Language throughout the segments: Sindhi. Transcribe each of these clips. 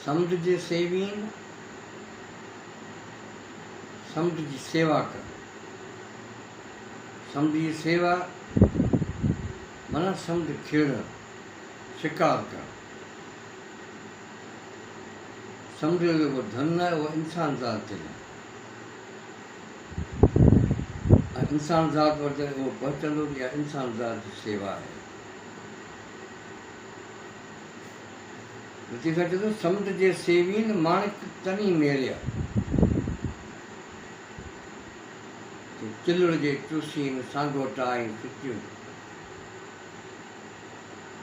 سمنڊ جي سيوين، سمنڊ جي سيوا ڪر. سمنڊ جي سيوا معنيٰ سمنڊ کيڙڻ، شڪار ڪرڻ. سمنڊ جو جيڪو ڌن آهي اهو انسان ذات جي لاء ۽ انسان ذات وٽ جڏهن اهو پهچندو ته اها انسان ذات جي سيوا آهي. لطيف سائين چئي ٿو، سمنڊ جي سيوين ماڻڪ تني ميڙيا، چي چلڙ جي چوسين سانگوٽا ۽ ستيون.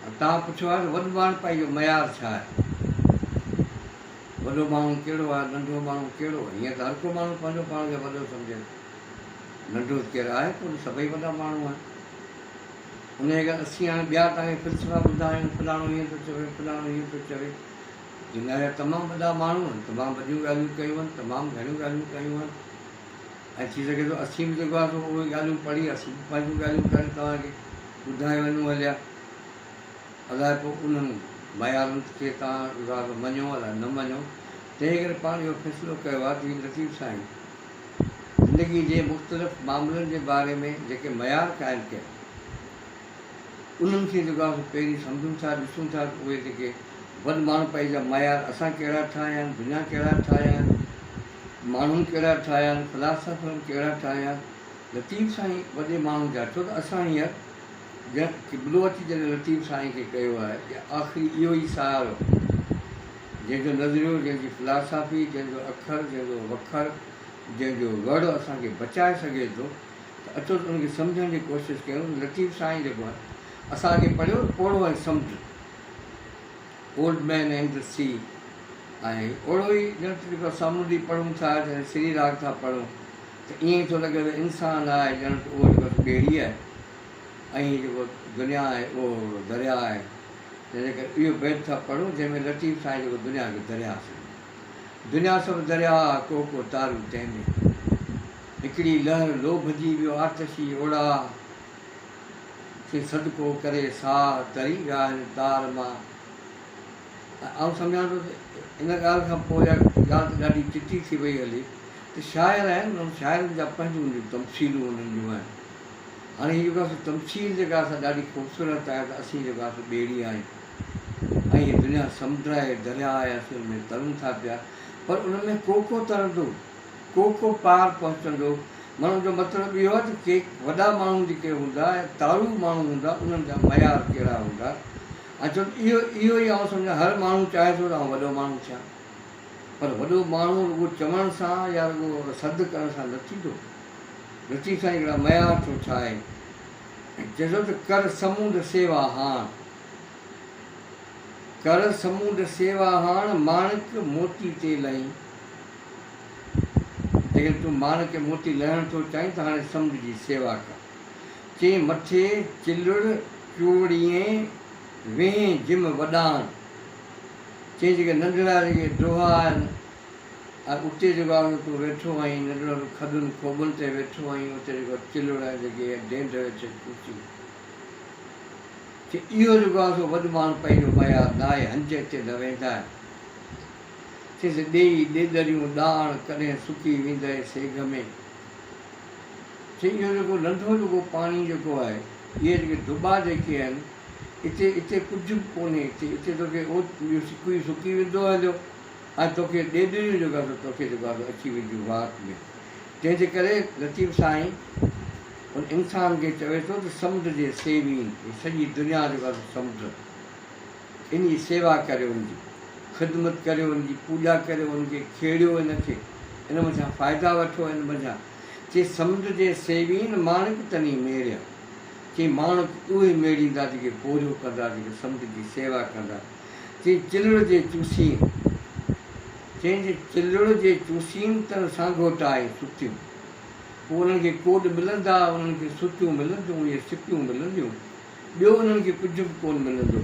۽ توهان پڇيو آهي ته وڏ ماڻهپائي جو معيار ڇا آهي؟ وڏو ماڻهو ڪهڙو آهي، ننڍو ماڻهو ڪهڙو؟ هيئن ته هر ڪو ماڻهو پنهنجو پاڻ کي وڏو سمجهي ٿو. ننڍو ته ڪير آهي ڪونه، سڀئي وڏا ماڻهو آهن. انهيء ڪري اسين هاڻي ٻيا توهان کي فلسفا ٻڌايون، فلاڻو هيئن ٿو چوي، فلاڻو هيئن ٿو چوي. دنيا جا تمام وڏا ماڻهو آهن، تمام وڏيون ڳالهيون ڪيون آهن، تمام گهڻيون ڳالهيون ڪيون آهن ۽ ٿي سگهي ٿو اسين به جيڪو آهي سو اهي ڳالهيون پڙهي اسين به پنهنجون ڳالهيون ڪري توهان کي ٻڌائي وڃون هليا. الائي پوء انهن معيارن کي توهان جيڪو آهي سو مڃو الائي نه مڃو. تنهن ڪري پاڻ اهو فيصلو ڪيو آهي ته هي لطيف سائين زندگي جي مختلف معاملن جي باري ۾ جيڪي معيار قائم ڪيا انهن کي جيڪو آهي سو پهرين سمجهون ٿا ڏسون ٿا ته اهي جيڪي وڏ ماڻهپائي جا معيار اسان ڪهڙا ٺاهيا آهن دنيا ڪهڙا ٺاهيا آهن ماڻهن ڪهڙا ٺاهيا آهن فلاسافرن ڪهڙا ٺاهيا آهن لطيف سائين وڏي ماڻهن جا ڇو ته اسان هينئر جنهن قبلو اچي جڏهن لطيف سائين کي ڪيو آهي يا آخري اهو ئي سهارو جنهن جو نظريو، جنهن جي فلاسافي، جنهن جو اکر، جنهن جو وکر، جنهن جو وڙ اسان کي بچائي سگهي ٿو ته اچو ته ان کي سمجهڻ جي ڪوشش ڪيون ته لطيف سائين جيڪو آهي اسان کي پڙهيو پوڙهو ۽ سمنڊ، Old Man and the Sea، ۽ اهڙو ئي ڄڻ ته جيڪو سامونڊي پڙهون ٿا جڏهن سري راڳ ٿا پڙهون ته ائين ئي ٿو لڳي ته انسان آهي ڄڻ ته اهو جيڪو ٻيڙي آهي ۽ هي جيڪو دنيا آهي اهو هڪڙو درياء آهي، تنهن جي ڪري اهو بيت ٿا پڙهون جنهن ۾ لطيف سائين جيڪو دنيا کي درياء سڏيو. دنيا سڀ درياء ڪو ڪو تارو تنهن ۾. هڪڙي لهر لوڀ جي ٻيو آتشي اوڙاهه. سي صدقو ڪري ساهه تري ويا آهن تار مان. ۽ آئون سمجهان ٿو ته ان ڳالهه کان پوء اها ڳالهه ته ڏاڍي چٽي ٿي وئي هلي ته شاعر آهن انهن شاعرن جا پنهنجون تمثيلون انهن جون آهن. هاڻي هي جيڪو آهي سو تمثيل جيڪا آهي سا ڏاڍي خوبصورت آهي ته اسين جيڪو آهي سو ٻيڙي آهيون ۽ هي دنيا سمنڊ آهي درياء آهي اسين ان ۾ ترون ٿا پيا پر ان ۾ ڪو ڪو ترندو ڪو ڪو پار پهچندو معنيٰ ان جو مطلب اهو آهي ته ڪي وڏا ماڻهو جيڪي هوندا ۽ تارو ماڻهو هوندا انهن جا معيار ڪهڙا هوندا ۽ ڇو ته اهو اهو ئي آئون سمجهان هر ماڻهو چاهي ٿو ته آئون وڏو ماڻهو ٿيان پر وڏو ماڻهو رڳو چوڻ سان يا رڳو سڌ ڪرڻ سان نه ٿيندو لطيف سائين هڪڙا معيار ٿو ٺاهي ۽ چئي ٿو ته ڪر سمونڊ سيوا هاڻ، ڪر سمونڊ سيوا هاڻ، ماڻڪ موتي تي لهين. جيڪڏهن تون ماڻڪ ۽ موتي لهڻ ٿو چاهين ته هاڻي سمنڊ جي سيوا ڪر. چئين مٿي چلڙ چوڙيين، ويهين جم وڏاڻ. چئين جيڪي ننڍڙا جيڪي ڊوها آهن، ۽ اتي جيڪو آهي تون ويٺو آهين ننڍڙن کڏن کوٻن تي ويٺو آهين اتي جيڪو چلڙ ۽ جيڪي ڊينڍ ويٺي چوسين چي اهو جيڪو آهي سو وڏ ماڻهپائي جو معيار نه آهي هنج اتي نه ويندا آهن چيس ڏيئي ڏيڏريون ڏاڻ ڪڏهن سڪي ويندئي سيگهه ۾ چي اهو جيڪو ننڍو جيڪو پاڻي جيڪو آهي اهي جيڪي دٻا جيڪي آهن اتي اتي ڪجهه به ڪونهي اتي اتي توکي اهو سڪي سڪي ويندو هليو ۽ توکي ڏيڏريون جيڪو آهي سو توکي جيڪو آهي سو اچي وينديون وات ۾. تنهن جي ڪري لطيف سائين ان انسان کي چوي ٿو ته سمنڊ جي سيوين، هي سڄي دنيا جيڪو آهي سو سمنڊ، ان جي سيوا ڪريو، ان جي خدمت ڪريو، ان جي پوڄا ڪريو، ان کي کيڙيو، ان کي ان منجهان فائدا وٺو، ان منجهان چي سمنڊ جي سيوين ماڻڪ تني ميڙيا. چي ماڻڪ اهي ميڙيندا جيڪي پورهيو ڪندا، جيڪي سمنڊ جي سيوا ڪندا. چي چلڙ جي چوسين، چين جي چلڙ جي چوسين تن سانگهوٽا ۽ ستيون. پوء انهن کي ڪوڏ ملندا، انهن کي ستيون ملنديون، اهي سپيون ملنديون، ٻيو انهن کي ڪجهه به ڪونه ملندو.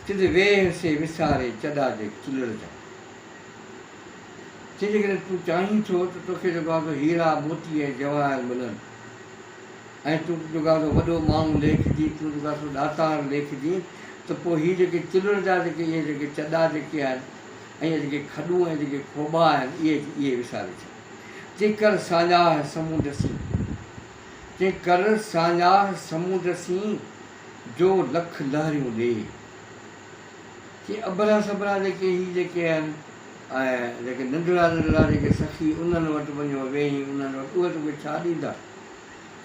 تت ويهه سي وساري چڏا جي چلڙ جا. چي جيڪڏهن تون چاهين ٿو ته توکي جيڪو آهي سو هيرا، موتي ۽ جواهر ملن ۽ تون جيڪو آهي سو وڏو ماڻهو ليکجين، تون جيڪو آهي سو ڏاتار ليکجين ته پوء هي جيڪي چلڙ جا جيڪي اهي جيڪي چڏا جيڪي آهن ۽ اهي جيڪي کڏون ۽ جيڪي کوٻا آهن، اهي اهي وساري ڇڏ. چي ڪر ساڃاهه سمونڊ سين، چي ڪر ساڃاهه سمونڊ سين، جو لک لهريون ڏي. چي اڀرا سڀرا جيڪي هي جيڪي آهن ۽ جيڪي ننڍڙا ننڍڙا جيڪي سخي انهن وٽ وڃيو ويهين انهن وٽ اهي توکي ڇا ڏيندا؟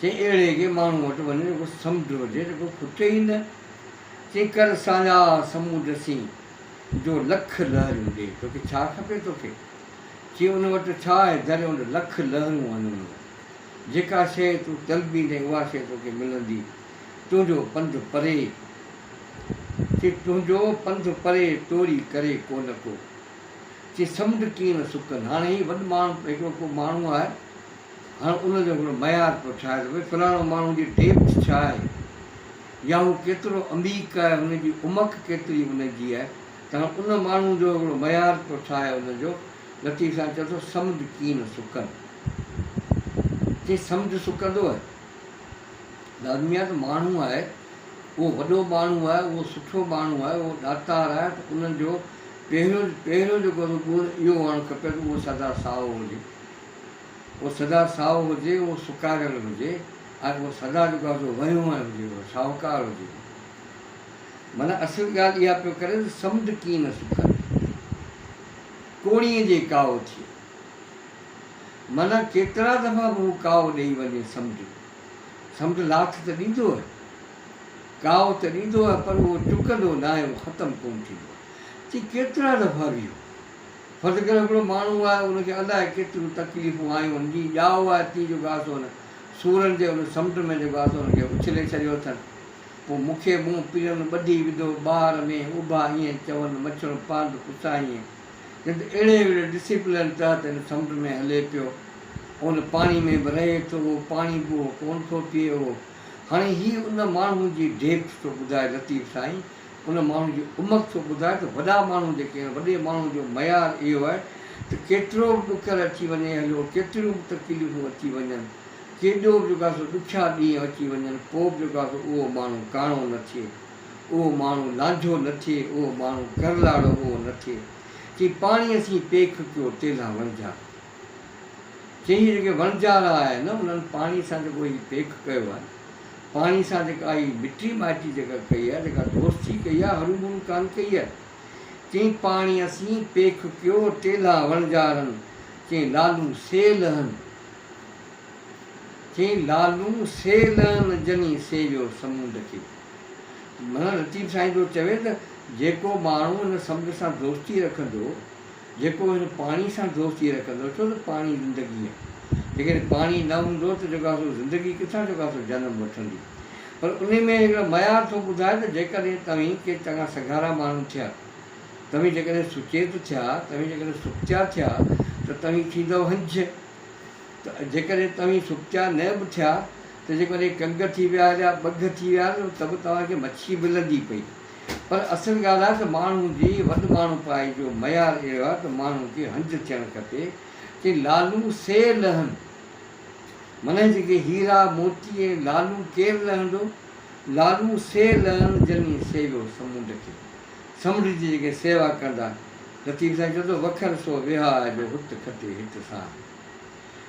چي اهڙي ڪي ماڻهو وٽ وڃ جيڪو سمنڊ هجي جيڪو کٽي ئي نه. چي ڪر ساڃاهه سمونڊ سين، جو لک لهريون ڏي. توکي ڇا کپي توکي؟ چي ان وٽ ڇا آهي دريون لک لهرون آهن ان وٽ. جيڪا شيء تون طلبيندين اها شيء توکي ملندي. تنهنجو پنڌ پري. چي تنهنجو پنڌ پري توري ڪري ڪونه ڪو. چي سمنڊ ڪيئن نه سڪن. هاڻي هي وڏ ماڻهو هڪڙو ڪو ماڻهو آهي. هاڻ ان جو هڪڙو معيار پيو ٺاهي ته ڀئي فلاڻو ماڻهو جي ڊيپٿ ڇا آهي يا هو ڪيترو عميق آهي هن جي عمق ڪيتري ان جي آهي ته هاڻ ان ماڻهو جو هڪڙو معيار پيو ٺاهي ان جو لطيف سائين چئي ٿو سمنڊ ڪيئن نه سڪن. چي سمنڊ سڪندو آهي؟ لازمي آهي ته ماڻهو آهي اهو وڏو ماڻهو آهي اهو سٺو ماڻهو آهي اهو ڏاتار آهي ته ان جو پهريون پهريون جيڪو گڻ اهو هئڻ کپي ته اهو سدا سائو هجي. اهو سدا سائو هجي، اهو سڪاريل هجي ۽ اهو سدا جيڪو آهي سو وهنوڻ هجي، اهو شاهوڪار هجي. معنيٰ اصل ڳالهه اها پيو ڪري ته سمنڊ ڪيئن نه سڪن، ڪوڻيء جي ڪائو ٿئي. معنيٰ ڪيترا دفعا به هو ڪائو ڏيئي وڃي سمنڊ، سمنڊ لاٿ ته ڏيندو آهي، ڪائو ته ڏيندو آهي پر اهو چڪندو ناهي، اهو ختم ڪونه ٿيندو آهي. چي ڪيترا دفعا به اهو. فرض ڪريو هڪڙو ماڻهو آهي ان کي الائي ڪيتريون تڪليفون آيون آهن جيئن ڄائو آهي تيئن جيڪو آهي سو ان سورن جي ان سمنڊ ۾ جيڪو آهي سو ان کي اڇلي ڇڏيو اٿن پوء مون کي منهن پيرن ٻڌي وڌو ٻار ۾ اڀا ائين چون مڇڻ پاند پسائين ڄڻ ته اهڙي هڪڙي ڊسيپلين تحت ان سمنڊ ۾ هلي پيو ان پاڻي ۾ به رهي ٿو اهو پاڻي به اهو ڪونه ٿو پيئي اهو هاڻي هي ان ماڻهو جي ڊيپٿ ٿو ٻڌائي لطيف سائين ان ماڻهو جي عمق ٿو ٻڌائي ته وڏا ماڻهو جيڪي آهن، وڏي ماڻهو جو معيار اهو آهي ته ڪيترو به ڏکر اچي وڃي هليو، ڪيتريون به تڪليفون اچي وڃن، ڪيڏو به جيڪو آهي سو ڏکيا ڏينهن اچي وڃن، پوء به جيڪو آهي سو اهو ماڻهو ڪاڻو نه ٿئي، اهو ماڻهو لانجهو نه ٿئي، اهو ماڻهو ڪرلاڙو اهو نه ٿئي. چي پاڻيء سين پيک ڪيو تيلها وڻجا. چي هي جيڪي وڻجارا آهن، انهن پاڻي سان جيڪو هي پيک ڪيو آهي، پاڻي سان جيڪا هي مٽي مائٽي جيڪا ڪئي آهي، جيڪا دوستي ڪئي آهي، هروڀرو ڪانه ڪئي آهي. چئين پاڻي اسين پيک ڪيو، ٽيلها وڻجارن، چئين لالون سي لهن، چئين لالون سي لهن، جني سيويو سمونڊ کي. معنيٰ لطيف سائين ٿو چوي ته جيڪو ماڻهو هن سمنڊ سان دوستي رکندو، جيڪو هن پاڻي سان دوستي رکندو ڇو ته پاڻي زندگي آهي جيڪڏهن پاڻي نه هوندو ته جيڪو آهي سو زندگي ڪٿان جيڪو آهي سو جنم وٺندي پر انهي ۾ هڪڙو معيار ٿو ٻڌائي ته جيڪڏهن توهين ڪي چڱا سگهارا ماڻهو ٿيا توهين جيڪڏهن سچيت ٿيا توهين جيڪڏهن سڪتيا ٿيا ته توهين ٿيندؤ هنجهه ته جيڪڏهن توهين سڪتيا نه به ٿيا ته جيڪڏهن ڪنگ ٿي ويا يا ٻگهه ٿي ويا ته به توهان کي مڇي ملندي پئي. پر اصل ڳالهه آهي ته ماڻهو جي وڏ ماڻهپائي جو معيار اهو آهي ته ماڻهو کي هنج ٿيڻ کپي ڪي لالون سي لهن. معنيٰ جيڪي هيرا، موتي ۽ لالون ڪير لهندو؟ لالون سي لهن جني سيويو سمونڊ کي. سمنڊ جي جيڪي سيوا ڪندا. لطيف سائين چوي ٿو، وکر سو وهاء جو هت کٽي هت ساهه.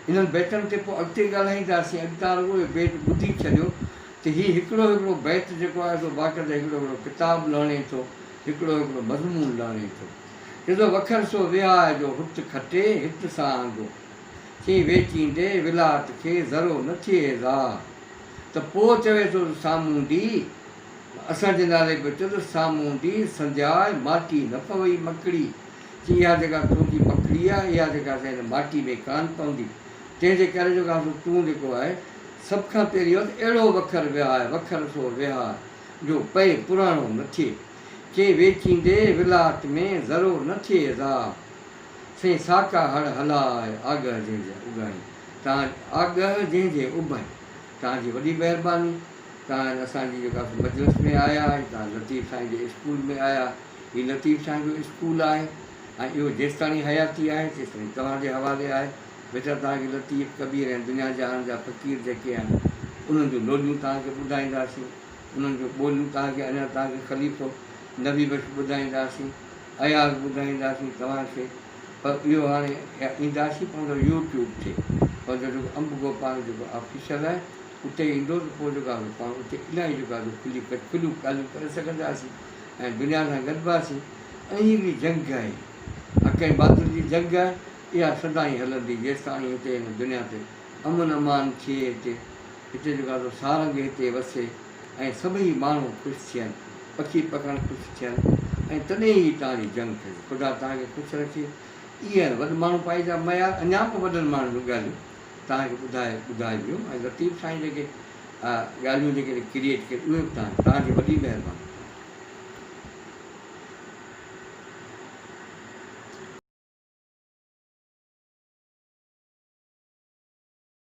انهن بيتن تي پوء اڳتي ڳالهائينداسين. اڄ توهان رڳو اهي بيت ٻڌي ڇڏيو ته هي هڪڙو هڪڙو بيت جيڪو آهي سو باقاعده هڪڙو هڪڙو ڪتاب لهڻي ٿو، هڪڙو هڪڙو مضمون لهڻي ٿو. چئي ٿو، وکر سو وهاء جو هت کٽي هت سهانگو، چئي ويچيندي ولات کي ذرو نه ٿئي زاهه. ته پوء چوي ٿو ته سامونڊي اسان جي نالي پيو چئي ته سامونڊي سندياء ماٽي نه پوئي مڪڙي. چي اها جيڪا تنهنجي مکڙي آهي، اها جيڪا سا هن ماٽي ۾ ڪانه پوندي، تنهن جي ڪري جيڪو آهي سو تون جيڪو آهي سڀ کان پهرين اهو ته اهڙو وکر وهاء، وکر سو وهاء، جو پئي پراڻو نه ٿئي. چي ويچيندي ولات ۾ ذرو نه ٿئي ضاع. سين ساڪا هڙ هلاء، آڳهه جنهن جي اگهائين، تان آڳهه جنهن جي اڀائين. توهان جي وڏي مهرباني، توهان هن اسان جي جيڪا سو مجلس ۾ آيا ۽ توهان لطيف سائين جي اسڪول ۾ آيا. هي لطيف سائين جو اسڪول آهي ۽ اهو جيستاڻي حياتي آهي تيستائين توهان جي حوالي آهي. ويتر توهان کي لطيف، ڪبير ۽ دنيا جهان جا فقير جيڪي آهن انهن جون لوليون توهان کي ٻڌائينداسين، انهن جون ٻوليون توهان کي اڃا توهان کي خليفو نبي بخش ٻڌائينداسين اياز ٻڌائينداسين توهان کي پر اهو هاڻي اينداسين پنهنجو يوٽيوب تي پنهنجو جيڪو انب گوپانگ جيڪو آفيشل آهي اتي ايندو ته پوء جيڪو آهي پاڻ اتي الاهي جيڪو آهي کلي کليون ڳالهيون ڪري سگهنداسين ۽ دنيا سان گڏباسين ۽ هي هڪڙي جنگ آهي حق ۽ باطل جي جنگ آهي اها سدائين هلندي جيستاڻي هتي هن دنيا تي امن امان ٿئي هتي هتي جيڪو آهي سو سارنگ هتي وسي ۽ سڀئي ماڻهو خوش ٿين، پکي پکڻ خوش ٿين ۽ تڏهن ئي توهان جي جنگ ٿيندي. خدا توهان کي خوش رکي. اهي آهن وڏ ماڻهپائي جا معيار. اڃا به وڏن ماڻهن جون ڳالهيون توهان کي ٻڌائي ٻڌائبيون ۽ لطيف سائين جيڪي ڳالهيون جيڪي ڪريئيٽ ڪيون اهي به توهان توهان جي وڏي مهرباني.